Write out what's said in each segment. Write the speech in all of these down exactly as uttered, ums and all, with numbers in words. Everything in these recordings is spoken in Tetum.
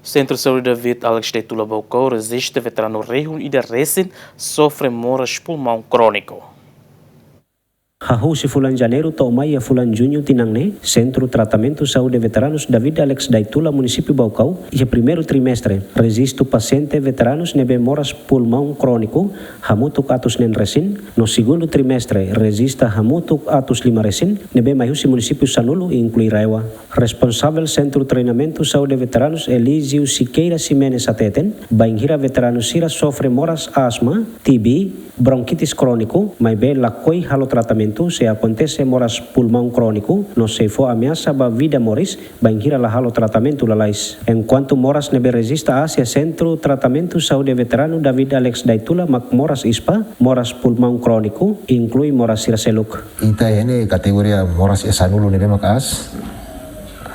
Sentru Saúde David Alex Daitula Baucau rejista veteranu rihun ida resin sofre moras pulmaun króniku. Hahú husi fulan Janeiru to'o mai iha fulan Juñu tinan ne'e, Sentru Tratamentu Saúde Veteranus David Alex Daitula, Munisípiu Baucau, iha primeiru trimestre, rejistu pasiente veteranus ne'ebé moras pulmaun króniku, hamutuk atus neen resin, no segundu trimestre, rejista hamutuk atus lima resin, ne'ebé mai husi munisípiu sanulu, inklui RAEOA. Responsavel Sentru Treinamentu Saúde Veteranus, Elísio Siqueira Ximenes, hateten, bainhira veteranu sira sofre moras asma, T B, bronkitis króniku, maibé lakohi halo tratamentu, sei akontese moras pulmaun króniku, no sei fó ameasa ba vida moris, bainhira la halo tratamentu lalais. Enkuantu moras ne'ebé rejista aas iha Sentru Tratamentu Saúde Veteranu David Alex Daitula mak moras ispa, moras pulmaun króniku, inklui moras sira seluk. Ita iha ne'e kategoria moras iha sanulu ne'ebé mak aas.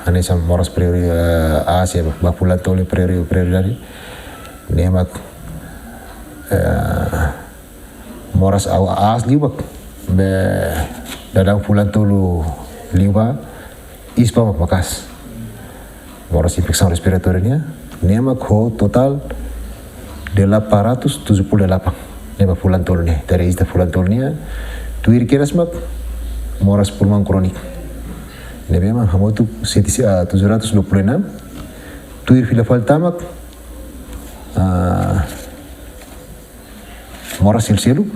Hanesan moras priori-, eh, aas iha ba fulan tolu priori-, prioridade. Ne'e mak, eh, moras au aas liu mak. Be, daudaun fulan tolu liu ba, ispa mak maka'as. Moras infesaun respiratória nian, ne'e mak ho totál delapan ratus tujuh puluh delapan. Ne'e ba fulan tolu ne'e, dari ita fulan tolu ne'e, tuir kedas mak moras pulmaun króniku. Ne'ebé mak hamutuk sete, ah, tujuh ratus dua puluh enam, tuir fila fali tan mak, ah, moras seluk-seluk,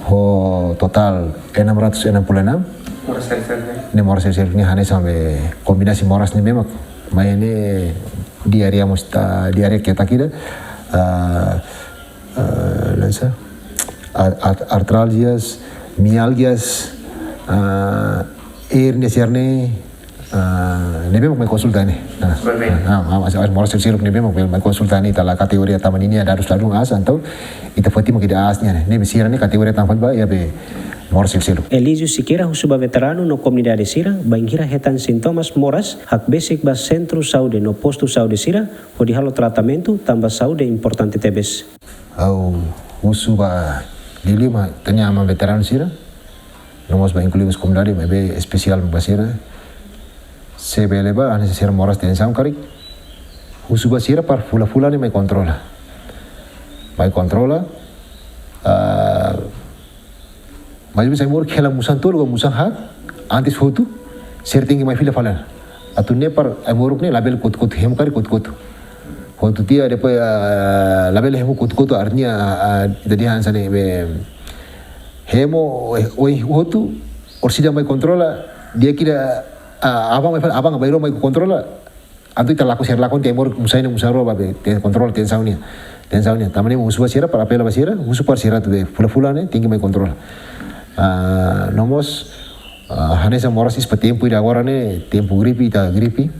ho totál enam ratus enam puluh enam. Moras seluk-seluk ne'e? Ne'e moras seluk-seluk ne'e hanesan be kombinasi moras ne'ebé mak. Mai ne'e diarreia mós, ah, diarreia ketak ida, ah, ah, lensa, ar-, ar-, artralgias, mialgias, ah, hérnia sira-ne'e, ah, ne'ebé mak mai konsulta ne'e. Ah, ah, ah, mas, mas moras seluk-seluk ne'ebé mak mai konsulta ne'e, ita la kategoria tanba ninia dadus ladún aas, entaun ita foti mak ida aas nian ne'e. Ne'ebé sira-ne'e kategoria tan fali ba, iha be moras seluk-seluk. Elísio Siqueira husu ba veteranu no komunidade sira, bainhira hetan sintomas moras, hakbesik ba sentru saúde no postu saúde sira, hodi halo tratamentu, tanba saúde importante tebes. Ha'u husu ba liuliu ba ita-nia aman veteranu sira, no mós ba inklui mós komunidade, maibé espesiál ba sira. Se bele ba, hanesan sira moras tensaun karik, husu ba sira para fulan-fulan ne'e mai kontrola. Mai kontrola, ah, maibé se ai-moruk hela musan tolu ka musan haat, antes hotu, sira tenke mai fila fali. Atu ne'e para ai-moruk ne'e labele kotu-kotu, hemu karik kotu-kotu. Hotu tiha depois, ah, labele hemu kotu-kotu, artinya, ah, ita dehan hanesan ne'e be, hemu, eh, ohin hotu, orsida mai kontrola, di'ak ida, ah, aban mai fali, aban bainrua mai kontrola, atu ita lakon, sira lakon tiha ai-moruk musan ida musan rua ba be, te-, kontrola tensaun nian. Tensaun nian. Tanba ne'e husu ba sira, para apela ba sira, husu para sira atu be, fulan-fulan ne'e, tenke mai kontrola. Ah, no mós, ah, hanesan moras ispa tempu ida agora ne'e, tempu gripe, ita gripe.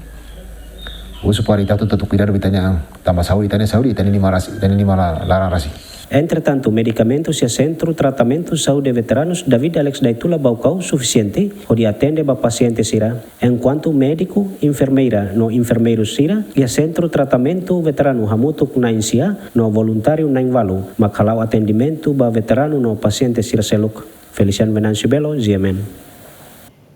Husu para ita atu, atu kuidadu ba ita-nia an, tanba saúde, ita-nia saúde, ita-nia liman rasik, ita-nia liman la-, laran rasik. Entretantu, medikamentu iha Sentru Tratamentu Saúde Veteranus David Alex Daitula Baucau sufisiente hodi atende ba pasiente sira. Enkuantu médiku, enfermeira no enfermeiru sira iha Sentru Tratamentu Veteranu hamutuk na'in sia no voluntáriu na'in ualu mak hala'o atendimentu ba veteranu no pasiente sira seluk. Feliciano Venâncio Belo, G M N.